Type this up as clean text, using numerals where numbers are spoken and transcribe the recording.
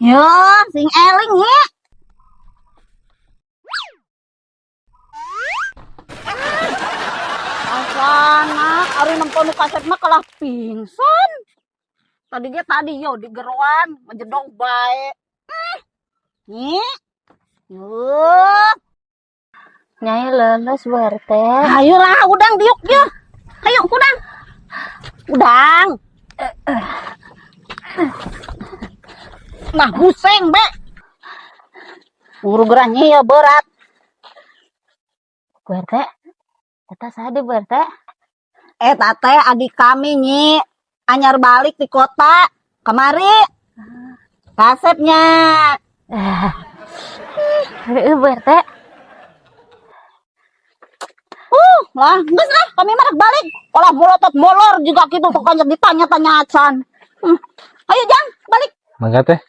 Yo, sing eling ya. Asana, ari nempo nu kasep mah kalah pingsan. Tadi ge tadi yo di geroan ngejedog bae. Nyi. Yo. Nyai leuleus, Bu RT. Ayo lah, udang diuk ya. Ayo, udang. Udang. Nah, buseng, be. Buru gerahnya ya berat. Bu RT. Eta saha deui, Bu RT? Eta teh adik kami, Nyi. Anyar balik di kota. Kemari. Kasepnya. Heeh, Bu RT. Lah, geus lah, kami mah rek balik. Olah molotot molor juga gitu, pokoknya ditanya-tanya acan. Ayo, Jang, balik. Mangga, Teh.